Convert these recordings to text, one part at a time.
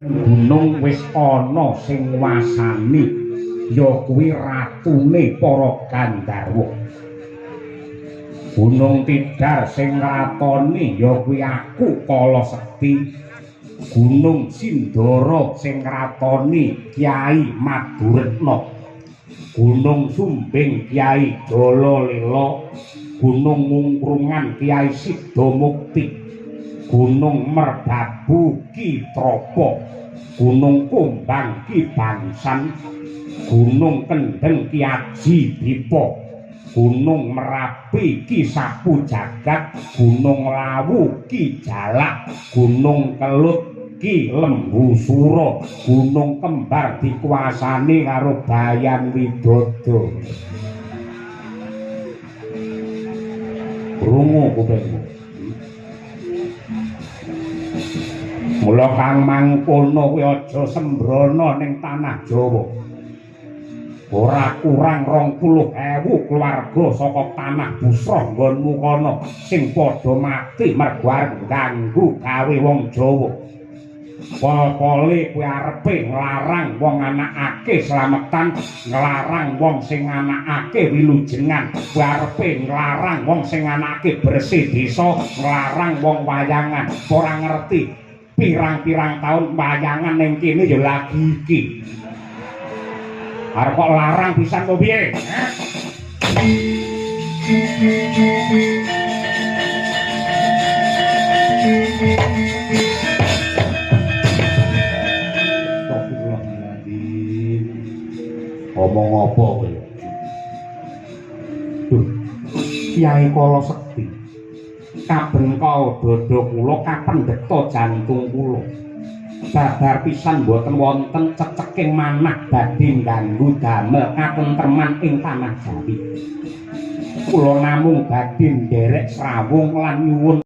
Gunung wis ana sing nguasani, ya kuwi ratune para Gandharwa. Gunung Tidar sing ngratoni ya kuwi aku Kala Sekti. Gunung Sindara sing ngratoni Kyai Maduretna. Gunung Sumbing Kyai Jalalela. Gunung Mungkrungan Kyai Sidamukti. Gunung Merbabu Ki Trapa, Gunung Kumbang Ki Bangsan, Gunung Kendeng Ki Aji Dipa, Gunung Merapi Ki Sapu Jagat, Gunung Lawu Ki Jalak, Gunung Kelut Ki Lembu Sura, Gunung Kembar dikuasani karo Bayan Widodo. Krungu kupingmu. Mula kang mangkono kuwi aja sembrono ning tanah Jawa. Ora kurang 20.000 keluarga saka tanah Busra nggonmu kono sing padha mati mergo arep ngganggu gawe wong Jawa. Pol-pole kuwi arepe nglarang wong anakake slametan, nglarang wong sing anakake wilujengan, kuwi arepe nglarang wong sing anakake bersih desa, nglarang wong wayangan. Ora ngerti pirang-pirang taun wayangan ning kene ya lagi iki. Arep kok larang pisan kok piye? Astagfirullahaladzim. Omong apa kowe? Duh, Kyai Kala Sekti. Kabengkal dada kula, kapendheta jantung kula. Babar pisan mboten wonten ceceking manah badhe ngganggu damel katentreman ing tanah Jawi. Kula namung badhe nderek srawung lan nyuwun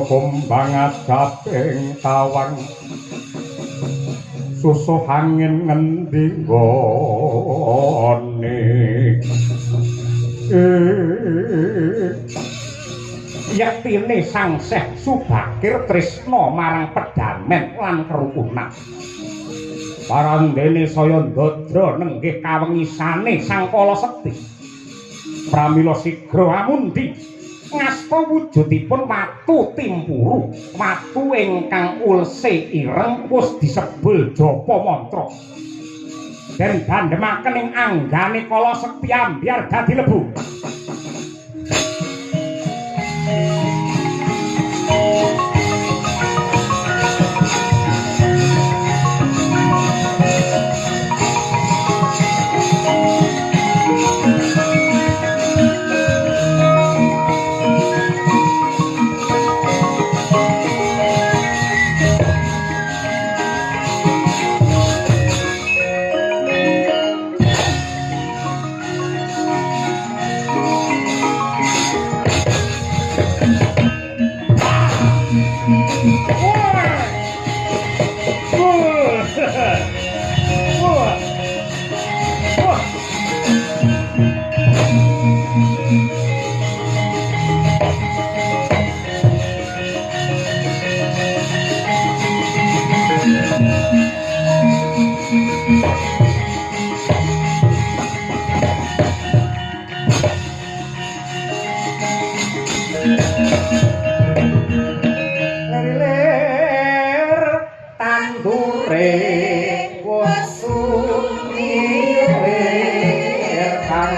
Kumbang ajaping tawang susuh angin ngendi nggone. Yektine Sang Syekh Subakir tresna marang pedamen lan kerukunan. Parandene saya ndadra nenggih kawengisane Sang Kala Sekti. Pramila sigra amundi ngasta wujudipun watu timpuru, watu ingkang ulse ireng wis disebul japa mantra. Den dandhemaken ing anggane Kala Sekti ambyar dadi lebu. Sore sumirir kang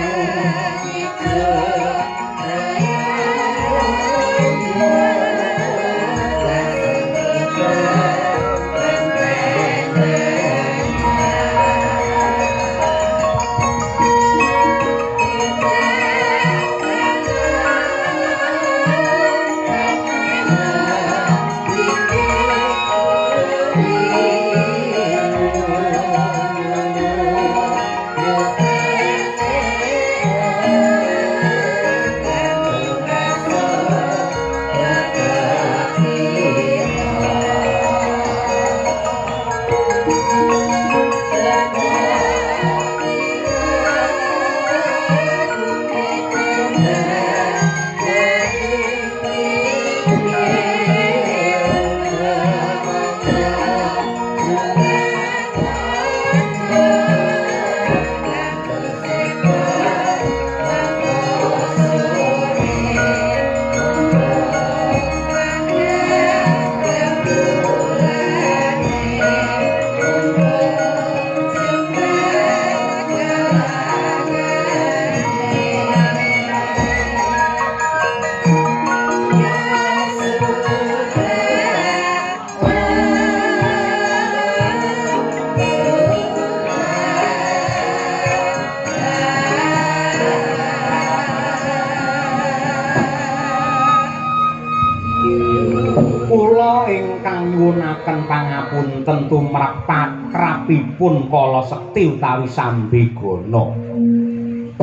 nyuwunaken pangapunten tumrap pakrapipun Kala Sekti utawi Sambigana.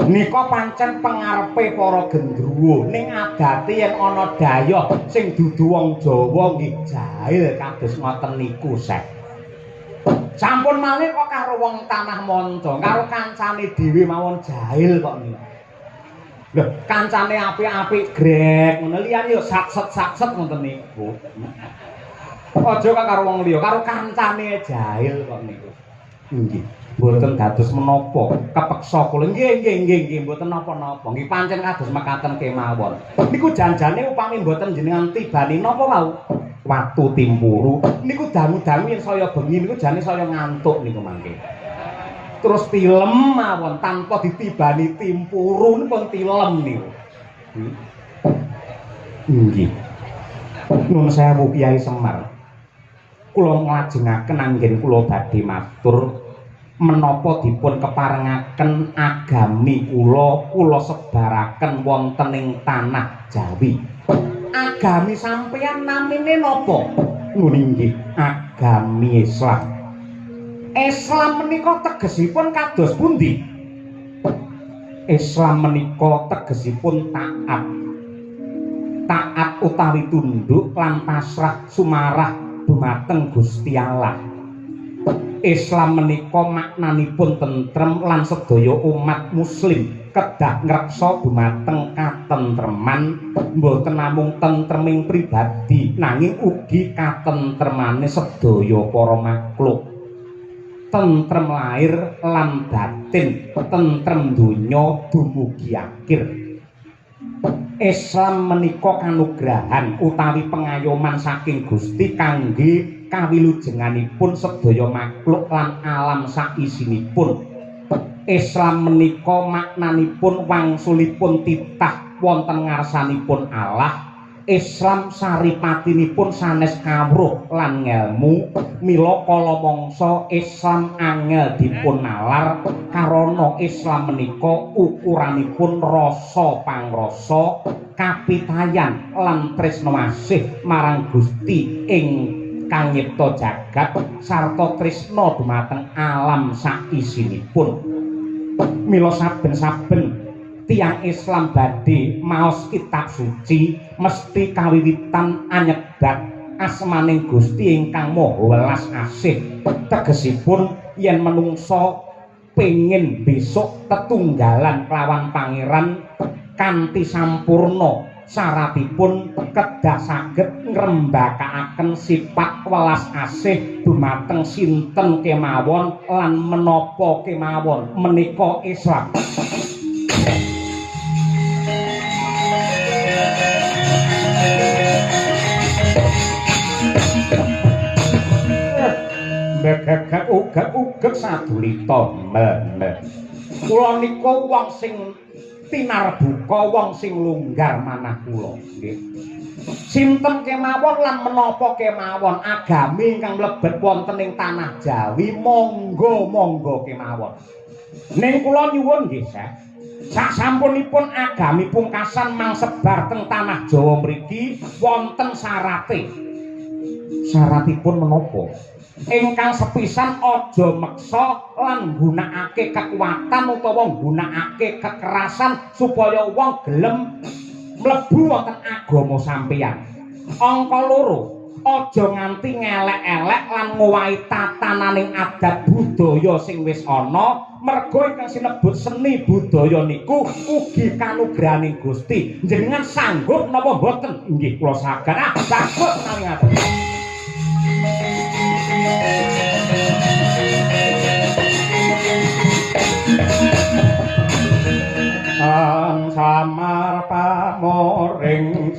Nika pancen pengarepe para gendruwo ning adate yen ana dayoh sing dudu wong Jawa nggih jahil kados ngoten niku, Sek. Sampun malih kok karo wong tanah manca, karo kancane dhewe mawon jahil kok niku. Lho, kancane apik-apik grek ngono liyane yo satset-satset ngoten niku. Aja kok karo wong liya, karo kancane jahil kok niku. Nggih, mboten dados menapa, kepeksa kula. Nggih, nggih, nggih, nggih, mboten napa-napa. Nggih pancen kados mekaten kemawon. Niku janjane upami mboten jenengan tibani napa wau? Watu timpuru. Niku dangu-dangu yen saya bengi niku jane saya ngantuk niku mangke. Terus tilem mawon tanpa ditibani timpuru niku pun tilem niku. Nggih. Nuwun sewu Kyai Semar. Kula nglajengaken anggen kula badhe matur menapa dipun keparengaken agami kula kula sebaraken wonten ing tanah Jawi. Agami sampeyan namine napa? Nggih, agami Islam. Islam menika tegesipun kados pundi? Islam menika tegesipun taat. Taat utawi tunduk lan pasrah sumarah dumateng Gusti Allah. Islam menika maknanipun tentrem lan sedaya umat muslim kedah ngreksa dumateng katentreman, mboten namung tentreming pribadi nanging ugi katentremane sedaya para makhluk. Tentrem lahir lan batin, tentrem donya dumugi akhir. Islam menika kanugrahan utawi pengayoman saking Gusti kangge kawilujenganipun sedaya makhluk lan alam saisinipun. Islam menika maknanipun wangsulipun titah wonten ngarsanipun Allah. Islam saripatinipun sanes kawruh lan ngelmu, mila kala mangsa Islam angel dipun nalar karana Islam menika ukuranipun rasa pangrasa, kapitayan lan tresna asih marang Gusti ingkang nyipta jagat sarta tresna dumateng alam saisinipun. Mila saben-saben tiyang Islam badhe maos kitab suci mesti kawiwitan anyebat asmaning Gusti ingkang Maha Welas Asih. Tegesipun yen menungsa pengin besok tetunggalan kelawan Pangeran kanthi sampurna, syaratipun kedah saged ngrembakakaken sifat welas asih dumateng sinten kemawon lan menapa kemawon. Menika Islam. Gegek ugek ugek sadulita mel. Kula niku wong sing tinarbuka, wong sing longgar manah kula nggih. Sinten kemawon lan menapa kemawon agami ingkang mlebet wonten ing tanah Jawi monggo-monggo kemawon. Ning kula nyuwun nggih, Syekh. Sasampunipun agami pungkasan mangsebar teng tanah Jawa mriki wonten syarate. Syaratipun menapa? Ingkang sepisan aja meksa lan nggunakake kekuatan utawa nggunakake kekerasan supaya wong gelem mlebu wonten agama sampeyan. Angka loro, aja nganti ngelek-elek lan ngowahi tatananing adat budaya sing wis ana, merga ingkang sinebut seni budaya niku ugi kanugrahaning Gusti. Jenengan sanggup napa mboten? Inggih kula saged. Ah, saged menawi ngaten. Samar pamoring.